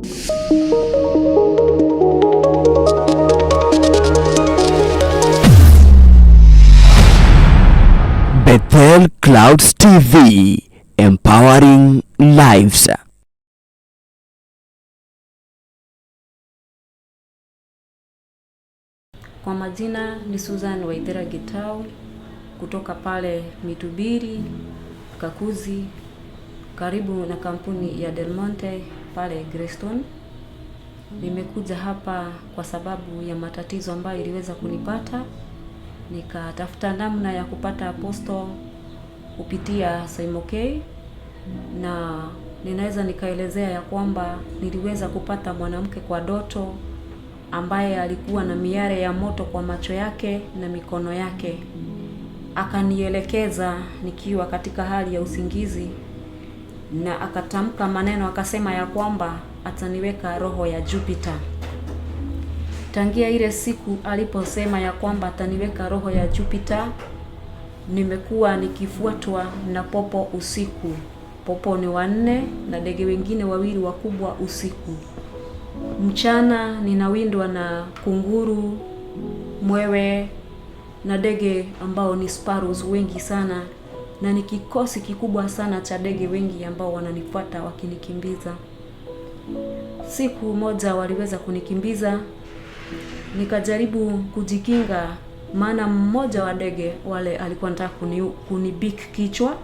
Bethel Clouds TV, empowering lives. Kwa majina ni Susan Waithera Gitau kutoka pale Mitubiri Kakuzi, karibu na kampuni ya Del Monte pale Greystone. Nimekuja hapa kwa sababu ya matatizo ambayo iliweza kunipata, nikatafuta namna ya kupata apostle kupitia Simon, na ninaweza nikaelezea ya kwamba niliweza kupata mwanamke kwa doto ambaye alikuwa na miale ya moto kwa macho yake na mikono yake. Akanielekeza nikiwa katika hali ya usingizi, na akatamka maneno akasema ya kwamba ataniweka roho ya Jupiter. Tangia ile siku aliposema ya kwamba ataniweka roho ya Jupiter, nimekuwa nikifuatwa na popo usiku. Popo ni wanne na ndege wengine wawili wakubwa usiku. Mchana ninawindwa na kunguru, mwewe na ndege ambao ni sparrows wengi sana, na ni kikosi kikubwa sana cha ndege wengi ambao wananifuata wakinikimbiza. Siku moja waliweza kunikimbiza, nikajaribu kujikinga, maana mmoja wa ndege wale alikuwa anataka kunibik kichwa,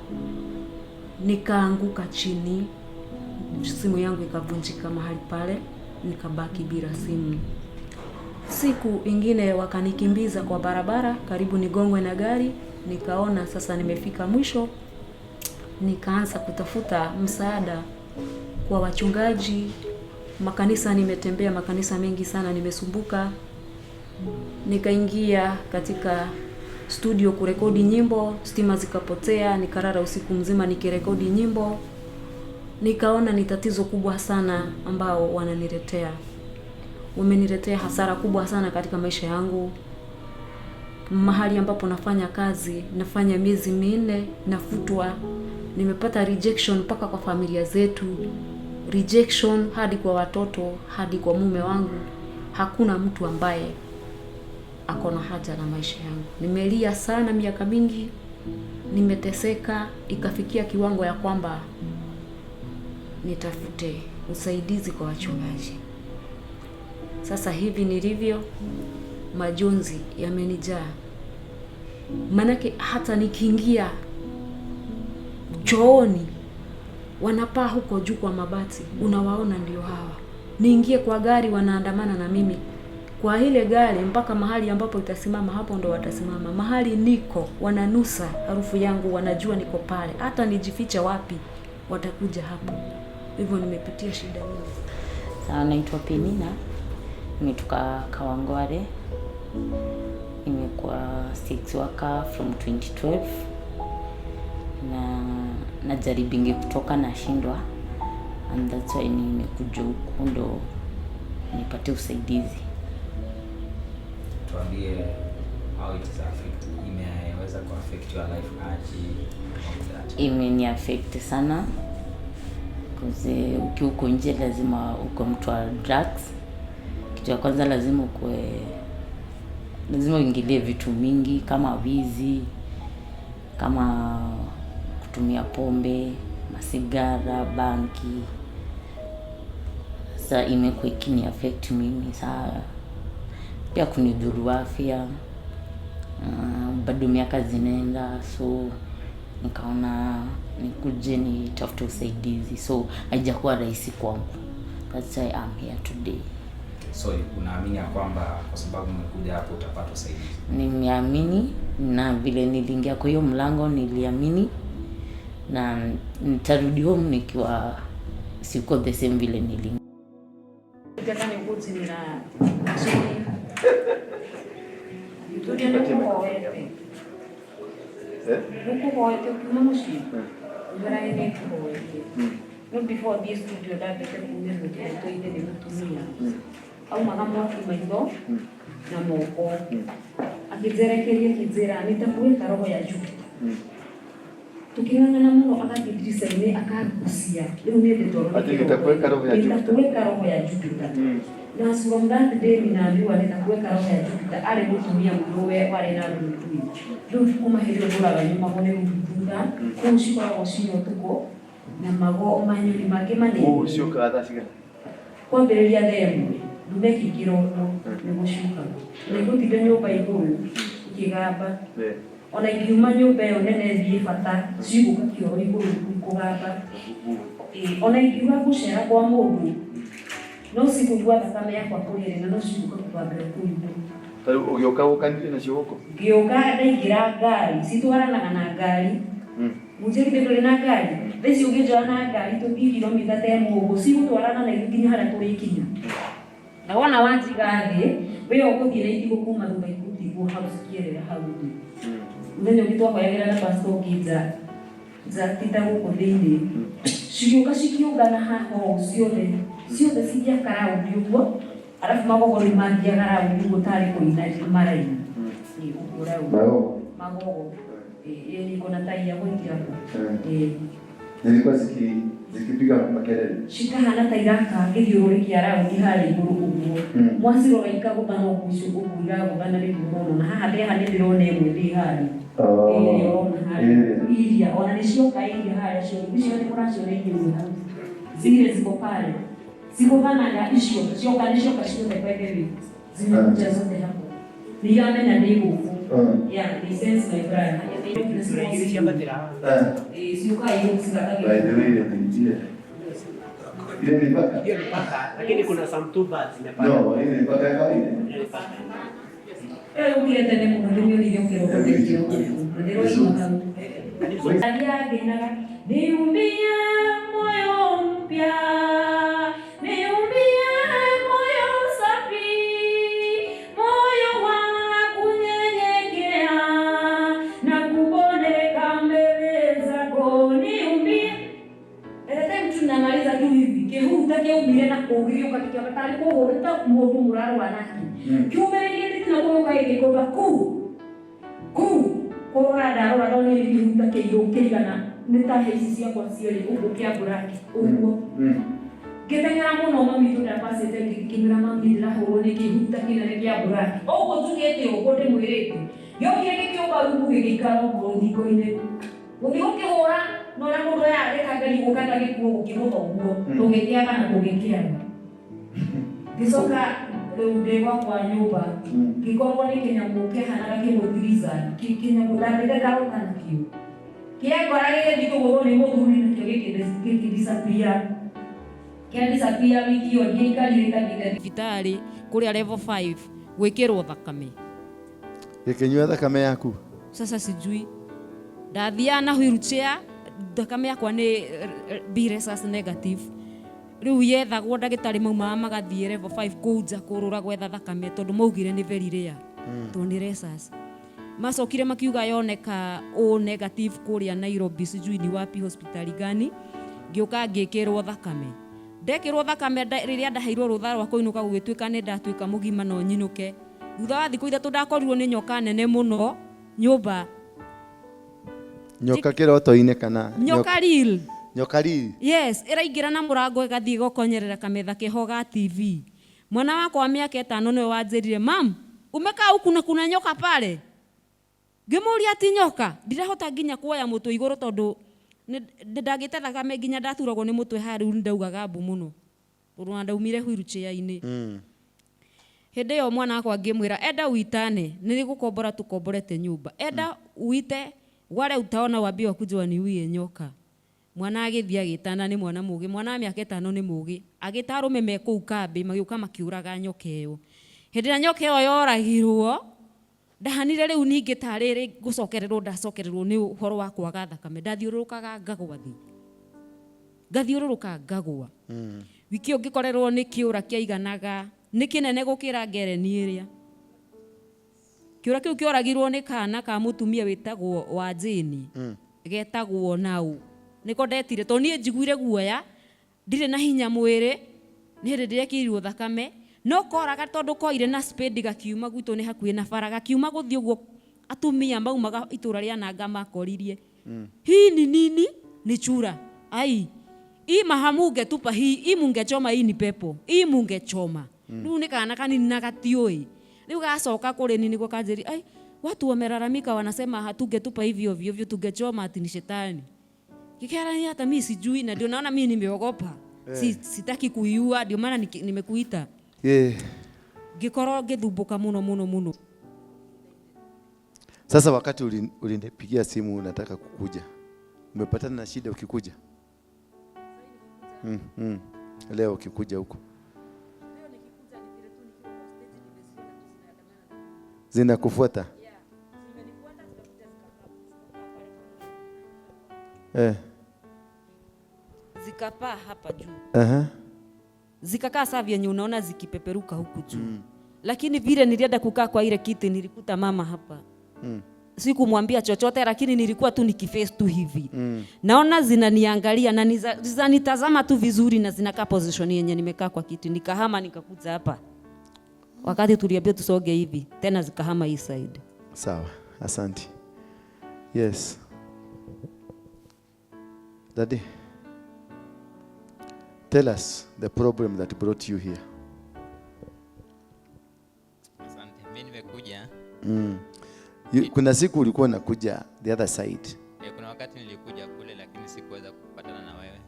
nikaanguka chini, simu yangu ikavunjika mahali pale, nikabaki bila simu. Siku ingine wakanikimbiza kwa barabara, karibu nigongwe na gari. Nikaona sasa nimefika mwisho, nikaanza kutafuta msaada kwa wachungaji, makanisa. Nimetembea makanisa mengi sana, nimesumbuka. Nikaingia katika studio kurekodi nyimbo, stima zikapotea, nikarara usiku mzima nikirekodi nyimbo. Nikaona ni tatizo kubwa sana ambao wananiletea, wameniletea hasara kubwa sana katika maisha yangu. Mahali ambapo nafanya kazi, nafanya miezi 4 nafutwa. Nimepata rejection mpaka kwa familia zetu, rejection hadi kwa watoto, hadi kwa mume wangu. Hakuna mtu ambaye ako na haja na maisha yangu. Nimelia sana miaka mingi, nimeteseka, ikafikia kiwango ya kwamba nitafute usaidizi kwa wachungaji. Sasa hivi nilivyo, majonzi yamenijaa, manake hata nikiingia chooni wanapaa huko juu kwa mabati, unawaona ndio hawa. Niingie kwa gari, wanaandamana na mimi kwa ile gari mpaka mahali ambapo itasimama, hapo ndo watasimama. Mahali niko wananusa harufu yangu, wanajua niko pale, hata nijifiche wapi watakuja hapo. Hivyo nimepitia shida nyingi. Sawa, naitwa Penina, nimetoka Kawangware, nimekuwa sex worker from 2012 na najaribingi kutoka nashindwa, and that's why nimekuja huku ndo nipate usaidizi. Tuambie how it is affect, imeweza ku affect your life aje, all that. Imeni affect sana cause ukiwa uko nje lazima uko mtu wa drugs. Kitu ya kwanza lazima ukue, lazima uingilie vitu mingi kama wizi, kama kutumia pombe, masigara, bangi. Sasa imekuwa ikini affect mimi saa pia kunidhuru afya. Bado miaka zinaenda, so nikaona nikuje nitafute usaidizi, so haijakuwa rahisi kwangu. That's why I'm here today. So unaamini ya kwamba kwa sababu umekuja hapo utapata usaidizi? Nimeamini, na vile niliingia kwa hiyo mlango niliamini, na nitarudi home nikiwa siko the same vile niliingia. Nĩgũnjinĩra chini Victoria nĩngũhoete nĩngũhoete ukiuma mũciĩ njũraĩ nĩngũhoete no before thiĩ studio ndambĩte kumia mũtũrĩre-inĩ nĩ mũtumia aumaga mwaki maitho na moko akĩnjerekeria akĩnjĩra nitakuweka roho ya Jupiter. Tuking'ang'ana mũno agathiĩ ndirica-inĩ akangucia. Rĩu niĩ ndĩtwarwo Ati nitakuweka roho ya Jupiter. Nitakuweka roho ya Jupiter. Na from that day ninaambiwa nitakuweka roho ya Jupiter. Arĩ mũtumia mũrũwe warĩ na rũrui. Rĩu kuma hĩndĩ ĩyo ndũraga nyumagwo nĩ rungu thutha. Kũu cikoragwo ciĩ ũtukũ na mago manyoni mangĩ manene. Ũũ ciũkaga thaa cigana? Kwambĩrĩria thaa 1 ndume kĩroko nĩ gũcuka na igũtinda nyũmba igũrũ ikĩgamba. Ona ingiuma nyũmba ĩyo nene thiĩ bata, cigũka kĩoro igũrũ kũgamba. Ĩĩ, ona ingiuga ngũcera kwa mũndũ no cikũigua thakame yakwa kũrĩa ĩrĩ na no cigũka kũgambĩra kũu igũrũ. Ta rĩu ũgĩũka ũkanire nacio gũkũ? Ngĩũka ndaingĩra ngari, citwaranaga na ngari. Mũnjĩrire ndũrĩ na ngari, thaa ici ũngĩnjoya na ngari tũthiĩ kilomita ta ĩmwe ũguo, cigũtwarana na ithuĩ nginya harĩa tũrĩkinya. Na wona wanjiga thĩ, we ũgũthiĩ na itigũkuma thutha, igũtigwo hau cikĩerera hau thĩ. Mũthenya ũngĩ twahoyagĩra na pastor ũngĩ nja nja ti ta gũkũ thĩinĩ, cigĩũka cikĩũngana haha ũũ ciothe ciothe, cigĩaka raundi ũguo, arabu magogo nĩ mathiaga raundi ũguo tarĩ kũina maraina. Ĩ, ũguo raundi. Magogo. Magogo. Ĩ, iko na tai ya white hapo. Ĩ. Zilikuwa zikipiga makelele. Cikahana ta iraka gĩthiũrũrĩ kĩa raundi harĩa igũrũ ũguo. Mwacirora ikagũthana ũguo, icio ũguo iragũthana rĩu ũrona na haha ndĩ haha nĩ ndĩrona ĩmwe ndĩ harĩa. Ĩrĩa ũrona harĩa. Iria ona nĩ cioka iria harĩa ciothe icio nĩ mũraciona inyuĩ hau. Zile ziko pale. Zigũthanaga icio cioka nĩ cioka ciothe, by the way. Zimekuja zote hapo. Nĩiramenya ndĩ gũkũ. Yeah, they sense my brand. Ĩ, ciũkaga igũrũ cigathagia. By the way, ile ni ile. Ile ni paka. Hiyo ni paka, lakini kuna some two birds imepanda. No, ile ni paka ya kawaida. Hiyo ni paka. Ĩyo yũkire tene mũno, ndĩmĩonire kĩroko kĩroko na ndĩroima hau. Athiaga niumbie moyo mpya, niumbie moyo safi, moyo wa kunyenyekea na kubondeka mbele zako, niumbie. At the time tu namaliza tu hivi, kĩhuta kĩaumire na kũu gĩgĩũka gĩkĩona tarĩ kũhũra ta mũndũ mũrarũa nake. Kiumĩrĩirie thitina gũgĩũka gĩgĩkũmba kuu kuu kũrora, ndarora ndonire kĩhuta kĩirũ kĩigana nĩ ta hĩa ici ciakwa cierĩ ũguo kĩa mburaki ũguo. Ngĩteng'era mũno, mami tũ ndapacĩte, ngĩkĩmĩra mami ndĩrahũrwo nĩ kĩhuta kĩnene kĩa mburaki ũguo njugĩte ũguo ndĩmwĩrĩte. Gĩokire gĩkĩũka rungu gĩgĩikara ũguo rũthingo-inĩ, gũthiĩ gũkĩhũra na ũrĩa mũndũ yarĩkangaria gũkanga gĩkuo gũkĩgũtha ũguo, tũgĩkĩaga na tũgĩkĩaga. Ngĩcoka rĩu ndĩ gwakwa nyũmba, ngĩkorwo nĩ kĩnyamũ kĩahanaga kĩmũtiriza, kĩnyamũ ndambĩte ndarota nakĩo kĩangora gĩgĩthiĩ kũgũrwo nĩ mũthuri, nakĩo gĩkĩdisappear, kĩadisappear wiki ĩyo ndiaikarire itathiĩte thibitarĩ kũrĩa level 5 gwĩkĩrwo thakame. Gĩkĩnyua thakame yaku. Sasa sijui ndathiaga na wheelchair, thakame yakwa nĩ B rhesus negative. Rĩu yethagwo ndagĩtarĩ maumaga magathiĩ level 5 kũu nja kũrũra gwetha thakame tondũ maugire nĩ very rare, tondũ nĩ rhesus. Macokire makiuga yoneka O negative kũrĩa Nairobi, sijui ni wapi, hospitali gani. Ngĩũka ngĩkĩrwo thakame. Ndekĩrwo thakame, rĩrĩa ndaheirwo rũtha rwa kũinũka gũgĩtuĩka nĩ ndatuĩka mũgima no nyinũke. Thutha wa thikũ 3 ndakorirwo nĩ nyoka nene mũno nyũmba. Nyoka kĩroto-inĩ kana? Nyoka real. Nyoka riri. Yes, ĩraingĩra na mũrango ĩgathiĩ gũkonyerera kametha keho ga TV. Mwana wakwa wa mĩaka 5 nĩwe wanjĩrire, "Mam, umekaa huku na kuna nyoka pale." Ngĩmũria ti nyoka, ndirahota nginya kuoya mũtwe igũrũ tondũ nĩ ndagĩte thakame nginya ndaturagwo nĩ mũtwe haha, rĩu nĩndaugaga mbu mũno tondũ ona ndaumire wheelchair-inĩ. Hĩndĩ ĩyo mwana wakwa ngĩmwĩra, enda uitane nĩ gũkombora tũkomborete nyũmba, enda uite wale utaona waambie wakuje waniuie nyoka. Mwana agĩthiĩ agĩtana, nĩ mwana mũgĩ, mwana wa mĩaka 5 nĩ mũgĩ. Agĩta arũme me kũu kambĩ, magĩũka makĩũraga nyoka ĩyo. Hĩndĩ ĩrĩa nyoka ĩyo yoragirwo, ndahanire rĩu ningĩ tarĩ gũcokererwo ndacokererwo nĩ ũhoro wa kwaga thakame. Ndathiũrũrũkaga ngagwa thĩ, ngathiũrũrũka ngagwa. Wiki ĩyo ngĩkorerwo nĩ kĩũra kĩaiganaga nĩ kĩnene gũkĩra ngereni ĩrĩa. Kĩũra kĩu kĩoragirwo nĩ kana ka mũtumia wĩtagwo wa Jane, getagwo Nau. Nĩko ndetire tondũ niĩ njiguire guoya, ndirĩ na hinya mwĩrĩ, nĩ hĩndĩ ndĩrekĩrirwo thakame no koraga tondũ koire na spade gakiuma gwitũ nĩ hakuhĩ na bara, gakiuma gũthiĩ ũguo atumia maumaga itũra rĩa Nanga makoririe. Hii ni nini? Ni chura. Ai. Hii mahamuge tupa hii, hii mungechoma, hii ni pepo. Hii mungechoma. Riu ni kana kanini na gatiũĩ. Riu gacoka kũrĩ ni nĩguo kanjĩri, ai, watu wamelalamika wanasema hatungetupa hivi ovyo ovyo, tungechoma ati ni shetani. Kikera ni hata mimi sijui, na ndio naona mimi nimeogopa. Sitaki kuiua, ndio maana nimekuita. Ngikorwo ngithumbuka muno muno muno. Sasa wakati ulinipigia simu unataka kukuja, umepatana na shida ukikuja? Leo ukikuja huko zinakufuata? Zikapaa hapa juu. Zikakaa saa vyenye unaona zikipeperuka huku juu. Lakini vile nilienda kukaa kwa ile kiti nilikuta mama hapa. Sikumwambia chochote, lakini nilikuwa tu nikiface tu hivi. Naona zinaniangalia na zinanitazama tu vizuri na zinakaa position yenye nimekaa kwa kiti. Nikahama nikakuja hapa. Wakati tuliambiwa tusoge hivi, tena zikahama hii side. Sawa, asante. Yes. Daddy, tell us the problem that brought you here. Asante. Mimi nimekuja. Kuna siku ulikuwa unakuja the other side. Kuna wakati nilikuja kule lakini sikuweza kupatana na wewe.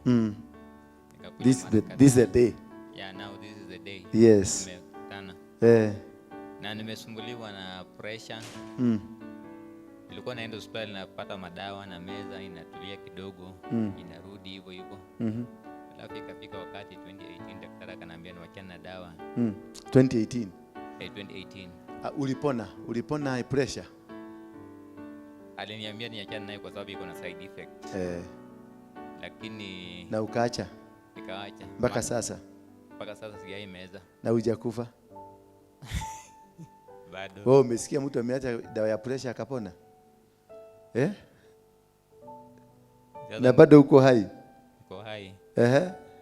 Nikakuja This mara kadhaa. is the day. Yeah, now this is the day. Yes. Tumekutana. Na nimesumbuliwa na pressure. Nilikuwa naenda hospitali napata madawa na meza inatulia kidogo, inarudi hivyo hivyo. Alafu ikafika wakati 2018 daktari akaniambia niwachane na dawa. 2018. 2018. Ulipona? Ulipona pressure? Aliniambia niachane nayo kwa sababu iko na side effect. Lakini Na ukaacha? Nikaacha. Mpaka sasa? Mpaka sasa sijaimeza. Na hujakufa? Bado. Wewe umesikia mtu ameacha dawa ya pressure akapona? Sasa Na bado uko hai? Uko hai.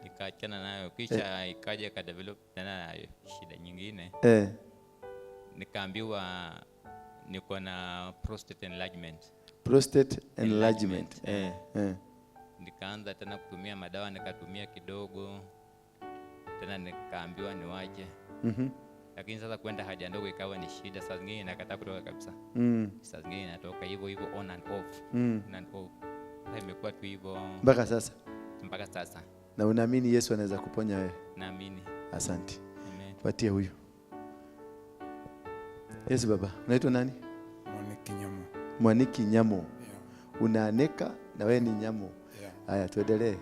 Nikaachana nayo kisha ikaja ka develop tena shida nyingine. Nikaambiwa niko na prostate enlargement. Prostate enlargement. Nikaanza tena kutumia madawa, nikatumia kidogo. Tena nikaambiwa niwache. Lakini sasa kwenda haja ndogo ikawa ni shida, saa zingine inakataa kutoka kabisa. Saa zingine inatoka hivyo hivyo on and off. On and off. Sasa imekuwa tu hivyo mpaka sasa. Mpaka sasa. Na unaamini Yesu anaweza kuponya wewe? Naamini. Asante. Amen. Patie huyu. Yesu baba, unaitwa nani? Mwaniki Nyamo. Mwaniki Nyamo. Yeah. Unaaneka na wewe ni Nyamo. Yeah. Haya, tuendelee.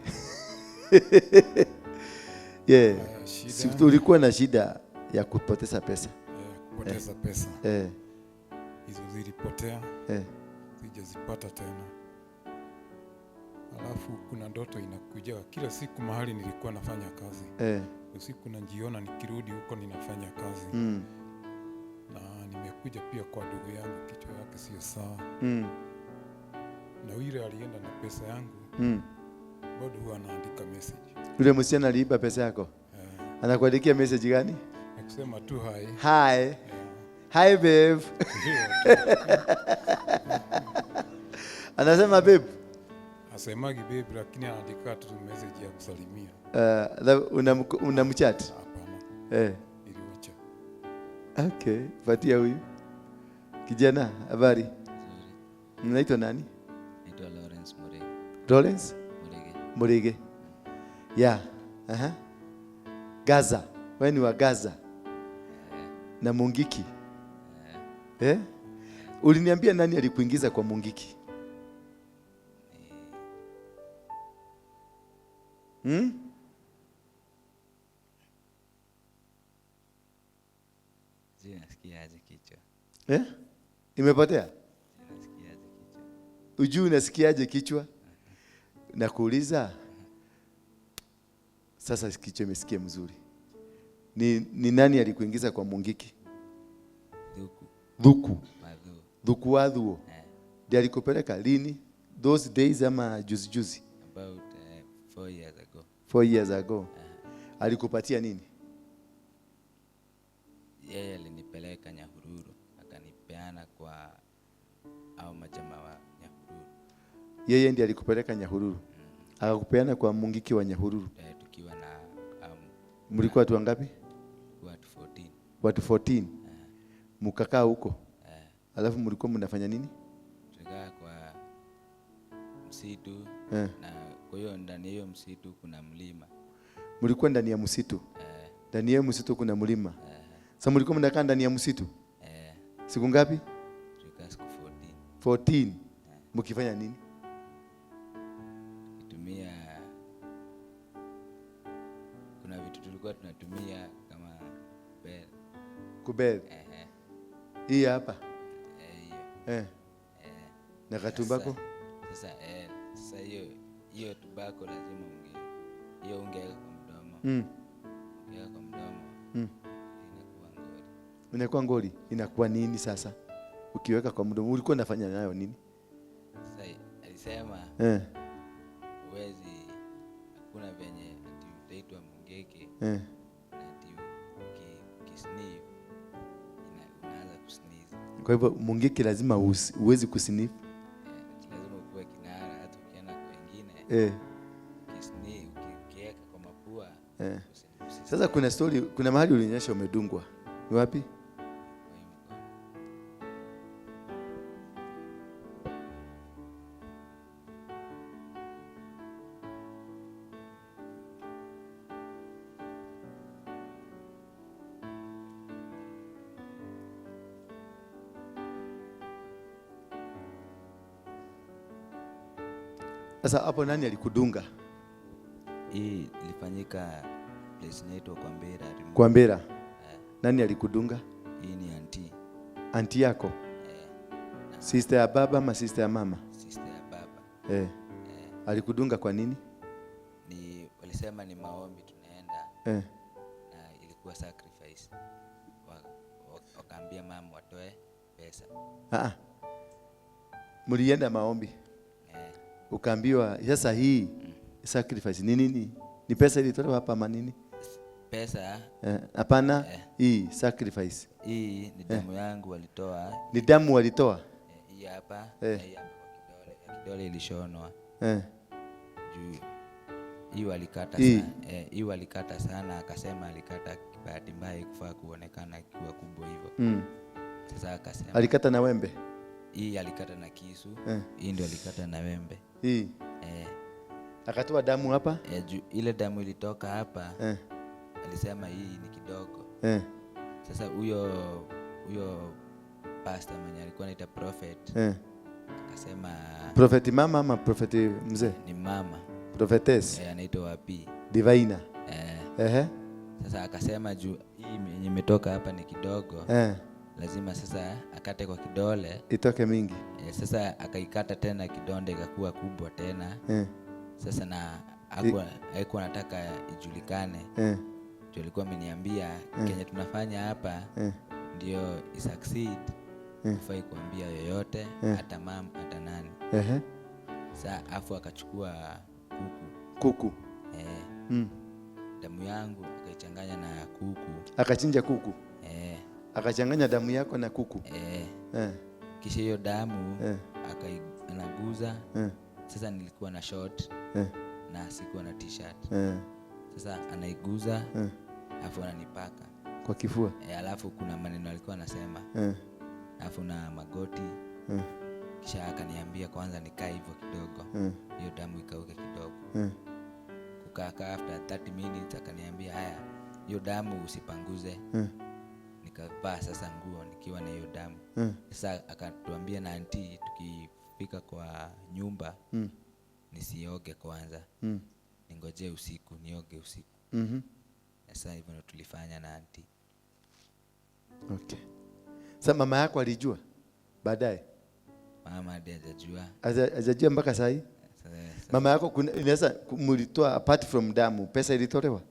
Yeah. Shida. Ulikuwa na shida ya kupoteza pesa. Kupoteza pesa. Hizo zilipotea. Sijazipata tena. Alafu kuna ndoto inakuja kila siku mahali nilikuwa nafanya kazi. Usiku najiona nikirudi huko ninafanya kazi. Na nimekuja pia kwa ndugu yangu, kichwa yake sio sawa. Na yule alienda na pesa yangu. Bado huwa anaandika message. Yule msichana aliiba pesa yako? Anakuandikia message gani? Nakusema tu hi. Hi. Hi babe. Anasema babe. Asemagi babe lakini anaandika tu message ya kusalimia. Unamchat? Hapana. Niliwacha. Okay, patia huyu. Kijana, habari? Unaitwa nani? Naitwa Lawrence Murege. Lawrence? Murege. Murege. Yeah. Gaza. Wewe ni wa Gaza. Na Mungiki. Uliniambia nani alikuingiza kwa Mungiki? Nasikia aje kichwa. Imepotea? Nasikia aje kichwa. Ujui unasikiaje kichwa? Nakuuliza. Sasa kichwa imesikia mzuri. Ni nani alikuingiza kwa Mungiki? Dhuku. Dhuku. Madhu. Dhuku wa Dhuo. Ndiye alikupeleka lini? Those days ama juzi juzi? About 4 years ago. 4 years ago. Alikupatia nini? Yeye alinipeleka Nyahururu, akanipeana kwa au majamaa wa Nyahururu. Yeye ndiye alikupeleka Nyahururu. Akakupeana kwa Mungiki wa Nyahururu. Tukiwa na mlikuwa watu wangapi? Watu 14. Watu 14. Mkakaa huko. Alafu mlikuwa mnafanya nini? Tulikaa kwa msitu. Na kwa hiyo ndani hiyo msitu kuna mlima. Mlikuwa ndani ya msitu? Ndani ya msitu kuna mlima. Sasa mlikuwa mnakaa ndani ya msitu? Siku ngapi? Tulikaa siku 14. 14. Mkifanya nini? Tukitumia, kuna vitu tulikuwa tunatumia kama kubel. Kubel. Hii hapa. Hiyo. Na katumbako? Sasa sasa hiyo tobacco lazima hiyo ungeweka kwa mdomo. Ungeweka kwa mdomo. Inakuwa ngori. Inakuwa ngori. Inakuwa nini sasa? Ukiweka kwa mdomo ulikuwa unafanya nayo nini? Sasa alisema huwezi, hakuna venye ati utaitwa Mungiki. Na ati ukisniff unaanza kusneeze. Kwa hivyo Mungiki lazima uwezi kusniff. Lazima ukuwe kinara hata ukienda kwa wengine. Ukisniff, ukiweka kwa mapua. Sasa kuna story, kuna mahali ulionyesha umedungwa. Ni wapi? Sasa hapo nani alikudunga? Hii ilifanyika place inaitwa Kwambera. Kwambera. Nani alikudunga? Hii ni auntie. Auntie yako? Sister ya baba ama sister ya mama? Sister ya baba. Alikudunga kwa nini? Ni walisema ni maombi tunaenda. Na ilikuwa sacrifice. Wakaambia mama watoe pesa. Mlienda maombi. Ukaambiwa sasa hii sacrifice ni nini? Ni pesa ilitolewa hapa ama nini? Pesa. Hapana, hii sacrifice. Hii ni damu yangu walitoa. Ni damu walitoa? Hii hapa, na hii hapa kwa kidole. Kidole ilishonwa. Juu hii walikata sana. Hii walikata sana, akasema alikata bahati mbaya kufaa kuonekana ikiwa kubwa hivyo. Sasa akasema alikata na wembe. Hii alikata na kisu. Hii ndio alikata na wembe. Hii. Akatoa damu hapa? Juu ile damu ilitoka hapa. Alisema hii ni kidogo. Sasa huyo pastor mwenye alikuwa anaita prophet. Akasema prophet mama ama prophet mzee? Ni mama. Prophetess. Anaitwa wapi? Divina. Sasa akasema juu hii yenye imetoka hapa ni kidogo. Lazima sasa akate kwa kidole itoke mingi. Sasa akaikata tena kidonda ikakuwa kubwa tena. Sasa na hakuwa anataka ijulikane. Ndio alikuwa ameniambia kenye tunafanya hapa ndio isucceed. Hufai kuambia yoyote, hata mama hata nani. Sasa afu akachukua kuku. Kuku. Damu yangu akaichanganya na kuku. Akachinja kuku. Akachanganya damu yako na kuku. Kisha hiyo damu anaguza. Sasa nilikuwa na short na sikuwa na t-shirt. Sasa anaiguza alafu ananipaka kwa kifua. Alafu kuna maneno alikuwa anasema. Alafu na magoti. Kisha akaniambia kwanza nikae hivyo kidogo. Hiyo damu ikauke kidogo. Kukaa after 30 minutes akaniambia haya, hiyo damu usipanguze. Nikavaa sasa nguo nikiwa na hiyo damu. Sasa akatuambia na auntie tukifika kwa nyumba nisioge kwanza. Ningojee usiku, nioge usiku. Sasa hivyo ndo tulifanya na auntie. Okay. Sasa mama yako alijua baadaye? Mama hajajua. Hajajua mpaka sasa hii? Mama yako inaweza mlitoa apart from damu, pesa ilitolewa?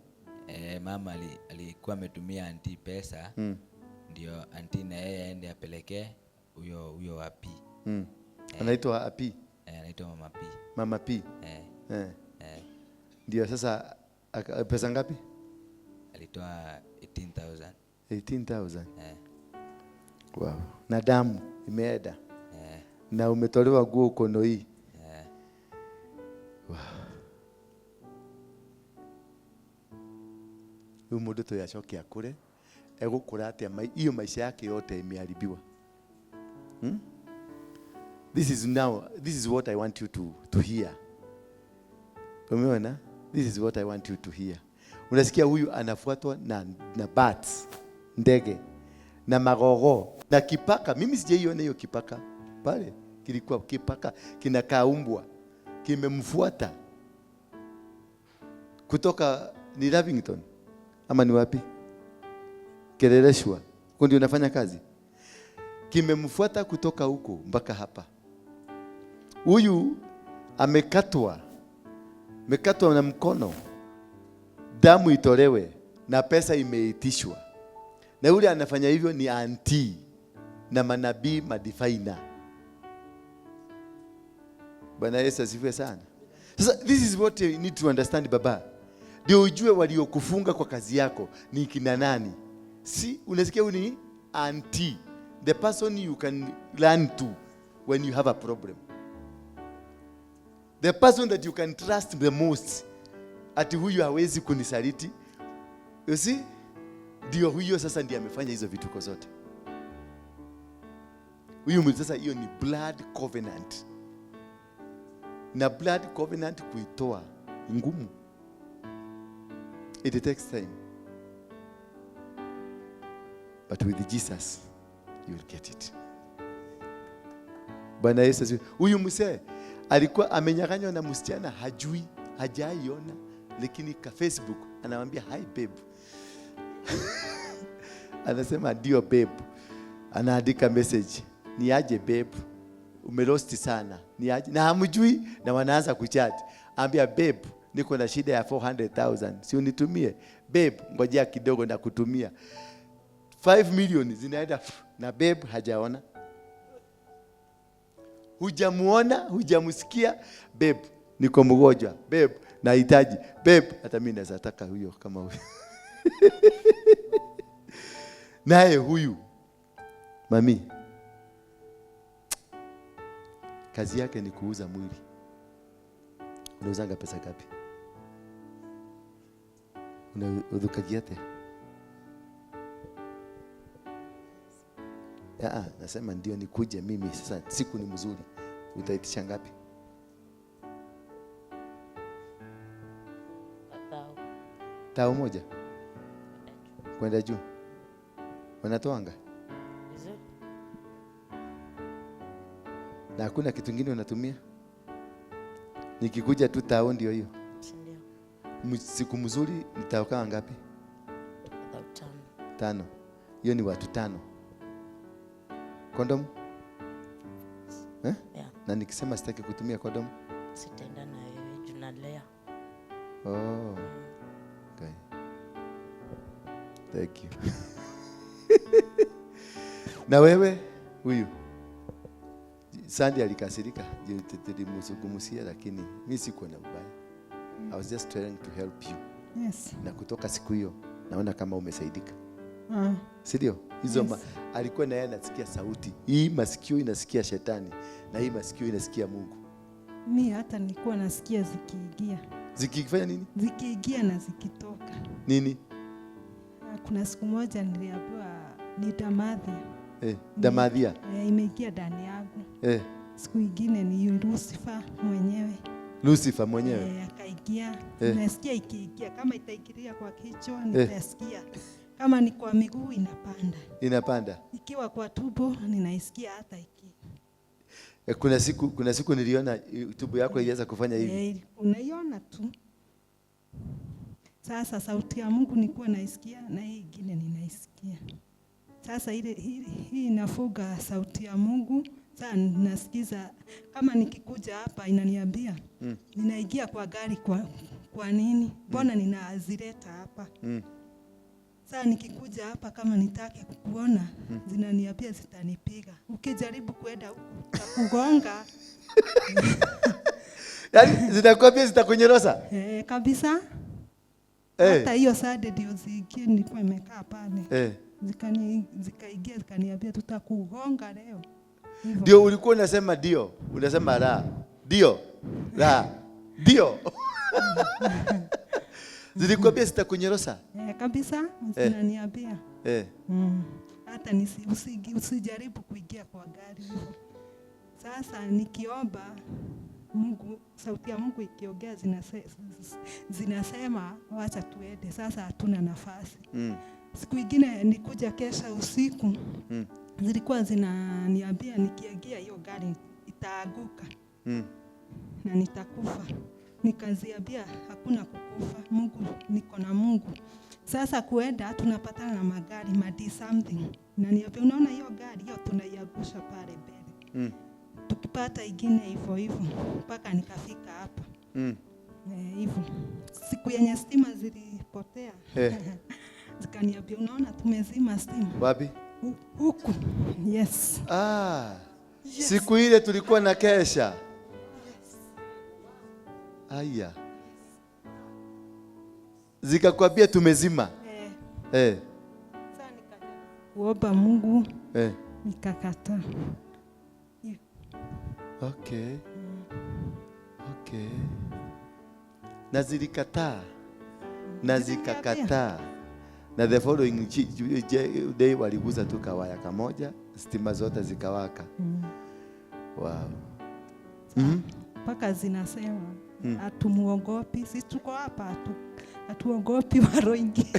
Mama alikuwa ametumia auntie pesa. Ndio auntie na yeye aende apelekee huyo wa P. Anaitwa P. Anaitwa Mama P. Mama P. Ndio sasa pesa ngapi? Alitoa 18,000. 18,000. Wow. Na damu imeenda. Na umetolewa nguo ukono hii. Wow. Huyu mundu to yacoke akure egukura atia hiyo maisha yake yote imeharibiwa. This is what I want you to hear. Umeona? This is what I want you to hear. Unasikia huyu anafuatwa na bats, ndege, na magogo, na kipaka. Mimi sijaiona hiyo kipaka pale. Kilikuwa kipaka kinakaa umbwa, kimemfuata kutoka ni Lavington ama ni wapi? Keleleshwa. Huko ndio unafanya kazi. Kimemfuata kutoka huko mpaka hapa. Huyu amekatwa na mkono, damu itolewe na pesa imeitishwa. Na yule anafanya hivyo ni anti na manabii madifaina. Bwana Yesu asifiwe sana. Sasa this is what you need to understand, baba. Ndio ujue waliokufunga kwa kazi yako ni kina nani. Si unasikia huyu ni anti, the person you can learn to when you have a problem. The person that you can trust the most. Ati huyu hawezi kunisaliti. You see? Ndio huyo sasa ndiye amefanya hizo vituko zote. Huyu sasa hiyo ni blood covenant. Na blood covenant kuitoa ngumu. It takes time. But with Jesus you will get it. Bwana Yesu asifiwe. Huyu mzee alikuwa amenyang'anywa na msichana, hajui, hajaiona, lakini ka Facebook anamwambia hi babe. Anasema ndio babe. Anaandika message, ni aje babe, umelost sana, ni aje, na hamjui, na wanaanza kuchat. Ambia babe, niko na shida ya 400,000, si unitumie? Babe, ngojea kidogo na kutumia. 5 million zinaenda na babe hajaona. Hujamuona, hujamsikia, babe, niko mgonjwa, babe, nahitaji, babe, hata mimi naweza taka huyo kama huyo. Naye huyu mami kazi yake ni kuuza mwili. Unauzanga pesa ngapi? Unaudhukagia atia? Nasema ndio nikuje mimi sasa, siku ni mzuri. Utaitisha ngapi? Tao moja. Kwenda juu. Wanatoanga? Vizuri. Na hakuna kitu kingine unatumia? Nikikuja tu tao ndio hiyo. Ndio. Siku mzuri nitaokaa ngapi? Tano. 5. Hiyo ni watu 5. Kondom? Eh? Yeah. Na nikisema sitaki kutumia kondom? Sitaenda na wewe, junalea. Oh. Okay. Thank you. Na wewe huyu Sandy alikasirika, nilimzungumzia, lakini mimi sikuwa na ubaya. I was just trying to help you. Yes. Na kutoka siku hiyo naona kama umesaidika. Si ndio? Hizo Yes. Alikuwa na yeye anasikia sauti. Hii masikio inasikia shetani na hii masikio inasikia Mungu. Mimi hata nilikuwa nasikia zikiingia. Zikifanya nini? Zikiingia na zikitoka. Nini? Kuna siku moja niliambiwa ni damadhia. Damadhia. Imeingia ndani yangu. Siku nyingine ni Lucifer mwenyewe. Lucifer mwenyewe. Akaingia. Nasikia ikiingia, kama itaingilia kwa kichwa nitasikia. Kama ni kwa miguu inapanda. Inapanda. Ikiwa kwa tumbo ninaisikia hata iki. Kuna siku niliona tumbo yako ilianza kufanya hivi. Unaiona tu. Sasa sauti ya Mungu nilikuwa naisikia na hii nyingine ninaisikia. Sasa ile hii inafuga sauti ya Mungu. Sasa nasikiza kama nikikuja hapa inaniambia ninaingia kwa gari kwa nini? Mbona ninazileta hapa? Sasa nikikuja hapa kama nitake kukuona zinaniambia zitanipiga. Ukijaribu kwenda huko utakugonga. Yaani zitakwambia zitakunyorosa? Kabisa. Hata hiyo sade ndio ziingie, nilikuwa nimekaa pale. Zikaingia zikaniambia tutakugonga leo. Ndio ulikuwa unasema ndio, unasema la. Ndio, la. Ndio. Zilikwambia zitakunyorosa? Kabisa, zinaniambia. Hata usijaribu kuingia kwa gari hivyo. Sasa nikiomba Mungu, sauti ya Mungu ikiongea zinasema wacha tuende. Sasa hatuna nafasi. Siku ingine nikuja kesha usiku. Zilikuwa zinaniambia nikiingia hiyo gari itaanguka. Na nitakufa. Nikaziambia hakuna kukufa, Mungu, niko na Mungu. Sasa kuenda tunapatana na magari madi something. Na niambia unaona hiyo gari hiyo tunaiangusha pale mbele. Tukipata ingine hivyo hivyo mpaka nikafika hapa. Hivyo. Siku yenye stima zilipotea. Zikaniambia unaona tumezima stima. Wapi? Huku. Yes. Yes. Siku ile tulikuwa na kesha. Yes. Aya. Zikakwambia tumezima. Sasa nikakuomba Mungu. Nikakataa. Okay. Okay. Na zilikataa. Na zikakataa. Na the following day waliguza tu kawaya kamoja, stima zote zikawaka. Wow. Paka zinasema hatumuogopi, sisi tuko hapa hatuogopi waroingi.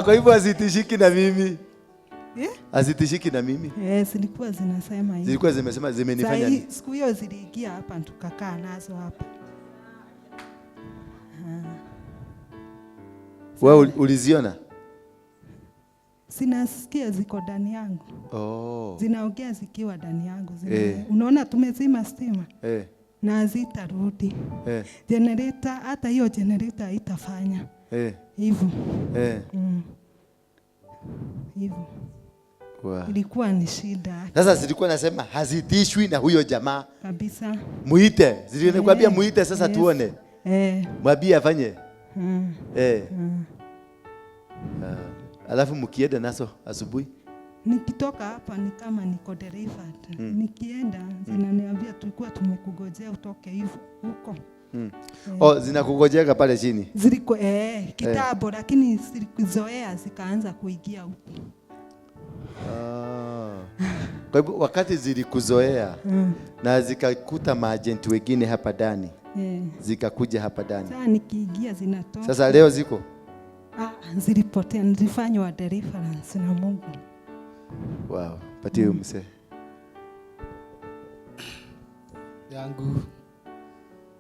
Kwa hivyo hazitishiki na mimi. Hazitishiki na mimi. Zilikuwa zinasema hivi. Zilikuwa zimesema zimenifanya nini? Siku hiyo ziliingia hapa tukakaa nazo hapa. Wewe uliziona? Sinasikia ziko ndani yangu. Zinaongea zikiwa ndani yangu. Unaona tumezima stima. Na hazitarudi. Generator, hata hiyo generator haitafanya. Hivyo. Hivyo. Wow. Ilikuwa ni shida. Sasa zilikuwa nasema hazitishwi na huyo jamaa. Kabisa. Muite. Zilikuambia muite sasa tuone. Mwambie afanye. Alafu mkienda naso asubuhi? Nikitoka hapa ni kama niko delivered. Nikienda zinaniambia tulikuwa tumekugojea utoke hivyo huko. Oh, zinakugojea pale chini. Ziliko kitambo lakini zilikuzoea zikaanza kuingia huko. Kwa hivyo wakati zilikuzoea na zikakuta maagent wengine hapa ndani. Zikakuja hapa ndani. Sasa nikiingia zinatoka. Sasa leo ziko? Zilipotea, nilifanywa deliverance na Mungu. Wow, patie huyo mzee. Yangu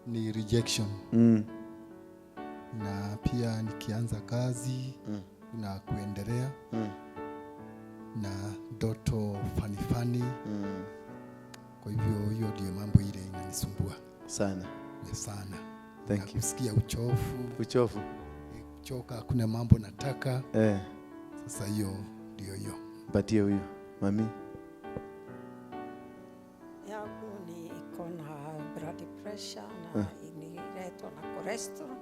ni rejection. Na pia nikianza kazi na kuendelea na ndoto fani. Kwa hivyo hiyo ndio mambo ile inanisumbua sana. Sana. Thank you. Kusikia uchovu. Uchovu. Kuchoka, kuna mambo nataka. Sasa hiyo ndio hiyo. Patie huyo mami. Yangu ni iko na blood pressure na iniletwa na cholesterol.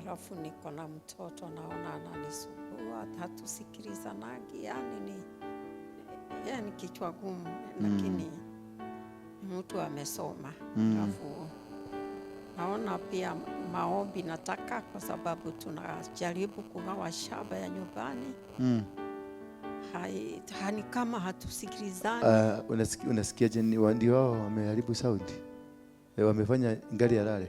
Alafu niko na mtoto naona ananisumbua, hatusikilizanagi, yani ni kichwa gumu, lakini mtu amesoma. Alafu naona pia maombi nataka, kwa sababu tunajaribu kugawa shamba ya nyumbani. Hani kama hatusikilizani. Unasikia je, ndio wao wameharibu sauti? Wamefanya ngari ya lale.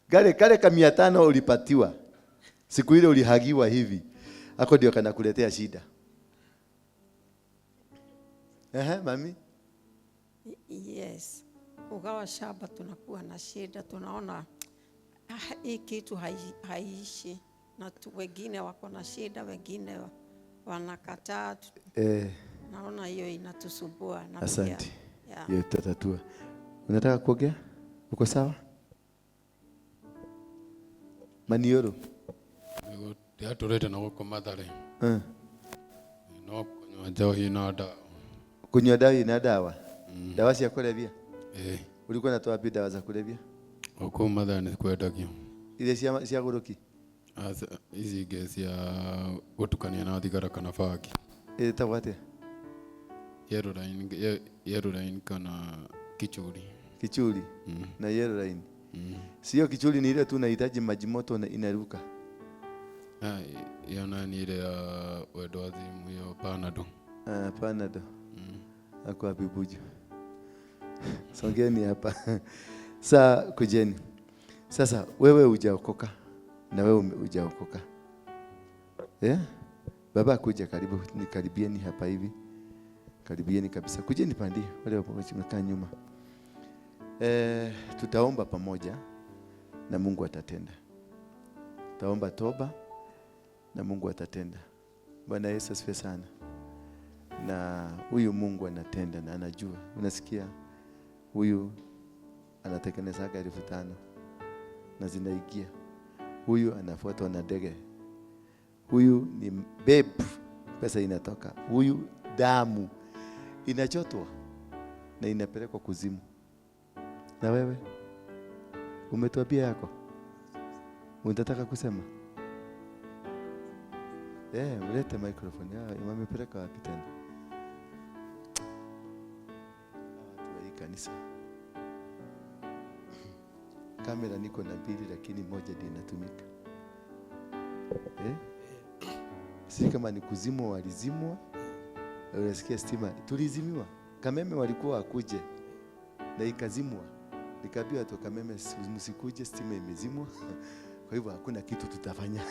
Gari kale ka 500 ulipatiwa. Siku ile ulihagiwa hivi. Hako ndio kanakuletea shida. Mami? Yes. Kugawa shamba tunakuwa na shida, tunaona hii kitu haiishi, na wengine wako na shida, wengine wanakataa. Naona hiyo inatusumbua na pia. Asante. Hiyo tutatatua. Unataka kuongea? Uko sawa? Manioro. Ndiatũrĩte na gũkũ Mathare. No kunywa njohi na dawa. Kunywa dawa na dawa? Dawa cia kulevya? Ulikuwa unatoa wapi dawa za kulevya? Huko Mathare nĩ kwendagio. Ile cia gũrũki? Hizi gesi ya gutukania na thigara kana bangi. Ĩtagwo atĩa? Yellow line kana kichuri. Kichuri. Na yellow line. Sio kichuri ni ile tu unahitaji maji moto na inaruka. Hiyo nani ile ya wendo wazimu hiyo Panado. Panado. Ako wapi Buju? Songeni hapa. Sa kujeni. Sasa wewe hujaokoka na wewe hujaokoka. Yeah? Baba kuja karibu, nikaribieni hapa hivi. Karibieni kabisa. Kujeni pandi wale wamekaa nyuma. Tutaomba pamoja na Mungu atatenda. Tutaomba toba na Mungu atatenda. Bwana Yesu asifiwe sana. Na huyu Mungu anatenda na anajua. Unasikia huyu anatengeneza 5,000 na zinaingia. Huyu anafuatwa na ndege. Huyu ni babe, pesa inatoka. Huyu damu inachotwa na inapelekwa kuzimu. Na wewe umetuambia yako? Unataka kusema? Ulete microphone. Wamepeleka wapi tena? Watu wa hii kanisa. Kamera niko na mbili lakini moja ndiyo inatumika. Si kama ni kuzimwa walizimwa. Unasikia stima tulizimiwa. Kameme walikuwa wakuje na ikazimwa. Nikaambiwa tu Kameme msikuje, stima imezimwa. Kwa hivyo hakuna kitu tutafanya.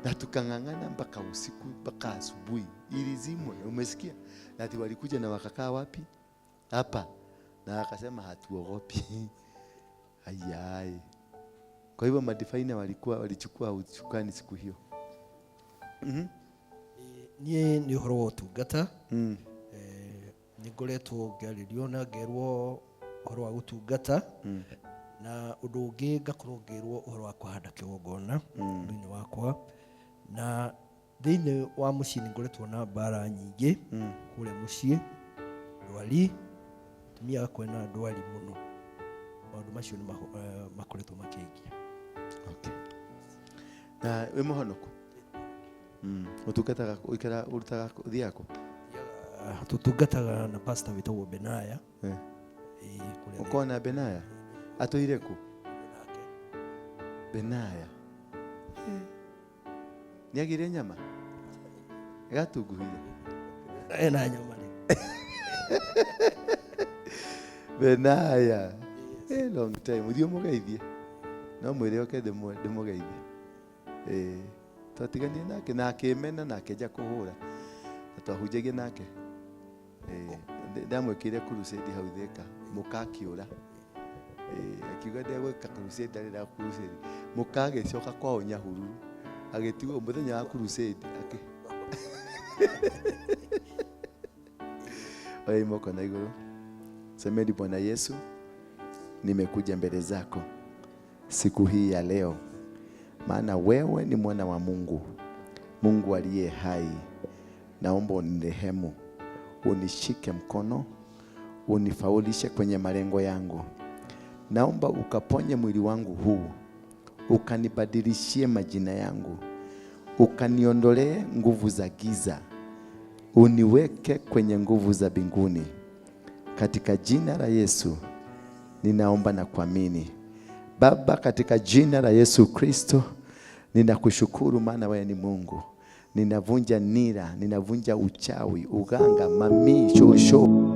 Na tukang'ang'ana mpaka usiku mpaka asubuhi ilizimwa. Umesikia? Na ati walikuja na wakakaa wapi? Hapa. Na akasema hatuogopi. Ayai. Kwa hivyo madifaina walichukua usukani siku hiyo. Niĩ nĩ ũhoro wa ũtungata. Nĩ ngoretwo ngĩarĩrio na ngerwo ũhoro wa gũtungata. Na ũndũ ũngĩ ngakorwo ngĩrwo ũhoro wa kũhanda kĩgongona thĩinĩ wakwa. Na thĩinĩ wa mũciĩ nĩ ngoretwo na mbara nyingĩ kũrĩa mũciĩ, ndwari, atumia akwa na ndwari mũno. Maũndũ macio nĩ makoretwo makĩngia. Okay. Na wĩ mũhonoku? Ũtungataga ũikara ũrutaga ũthiaga kũ? Tũtungataga na pastor wĩtagwo Benaya. Ũkona Benaya? Atũire kũ? Benaya. Nĩagĩire nyama? Ĩgatunguhire? Ena nyama nĩ. Benaya. Long time. Ũthiĩ ũmũgeithie. No mwĩre oke ndĩmũgeithie. Twatiganie nake na akĩmena na akĩanjia kũhũra. Na twahunjagia nake. Ndamwĩkĩire crusade hau Thika, mũka akĩũra. Akiuga ndegwĩka crusade, ndarĩ na crusade. Mũka agĩcoka kwao Nyahururu. Agĩtigwo mũthenya wa crusade Oya moko na igũrũ. Semeni, Bwana Yesu, nimekuja mbele zako siku hii ya leo, maana wewe ni mwana wa Mungu, Mungu aliye hai. Naomba unirehemu, unishike mkono, unifaulishe kwenye malengo yangu. Naomba ukaponye mwili wangu huu, ukanibadilishie majina yangu, ukaniondolee nguvu za giza, uniweke kwenye nguvu za mbinguni. Katika jina la Yesu ninaomba na kuamini. Baba, katika jina la Yesu Kristo ninakushukuru, maana wewe ni Mungu. Ninavunja nira, ninavunja uchawi, uganga, mami, shosho.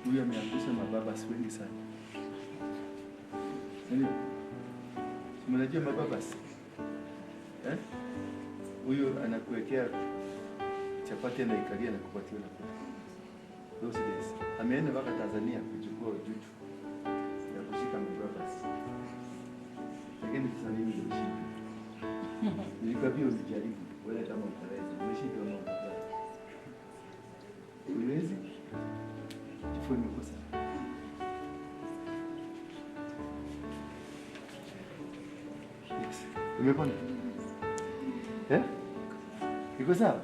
Huyu ameangusha mababas wengi sana. Nani? Mnajua mababas? Eh? Huyu anakuwekea chapati anaikalia na kupatia na kula. Those days. Ameenda mpaka Tanzania kuchukua ujuju ya kushika mababas. Lakini sasa mimi nimeshindwa. Nilikwambia usijaribu, wewe kama utaweza. Umeshindwa ama utaweza. Uwezi? Kifua imekosa. Yes. Umepona? Eh? Iko sawa?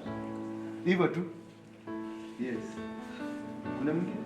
Hivyo tu. Yes. Kuna mwingine?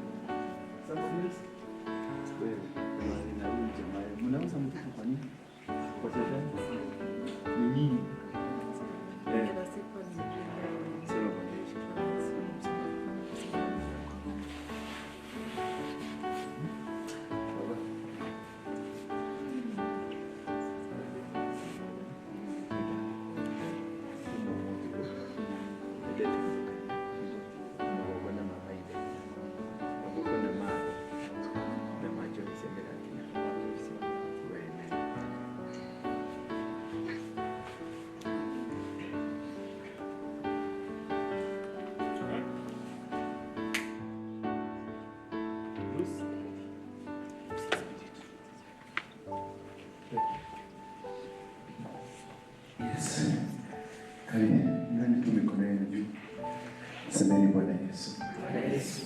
Semeni Bwana Yesu,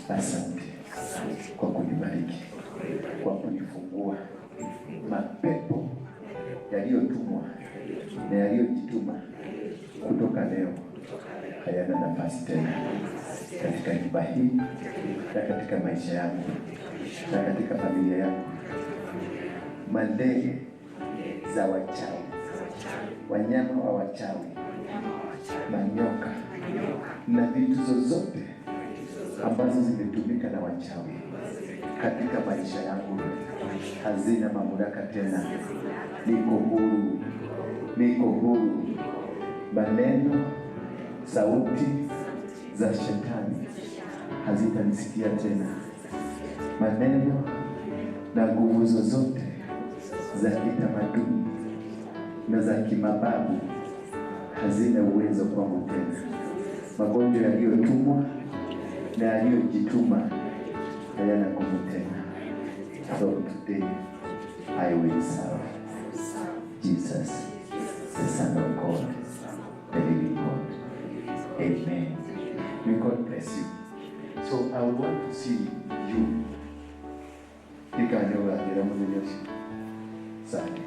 asante kwa kunibariki, kwa kunifungua mapepo yaliyotumwa na yaliyojituma kutoka leo hayana nafasi tena katika nyumba hii na katika maisha yangu na katika familia yangu. Mandege za wachawi, wanyama wa wachawi, manyoka na vitu zozote ambazo zimetumika na wachawi katika maisha yangu hazina mamlaka tena. Niko huru, niko huru. Maneno, sauti za shetani hazitanisikia tena. Maneno na nguvu zozote za kitamaduni na za kimababu hazina uwezo kwangu tena. Magonjwa yaliyotumwa na yaliyojituma hayana nguvu tena. From today I will serve Jesus, the Son of God, the living God. Amen. May God bless you. So I would want to see you. Ikanyoga muthenya ũcio Sunday.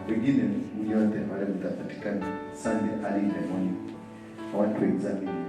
Wengine mnyote wale mtapatikana Sunday early in the morning. I want to examine you.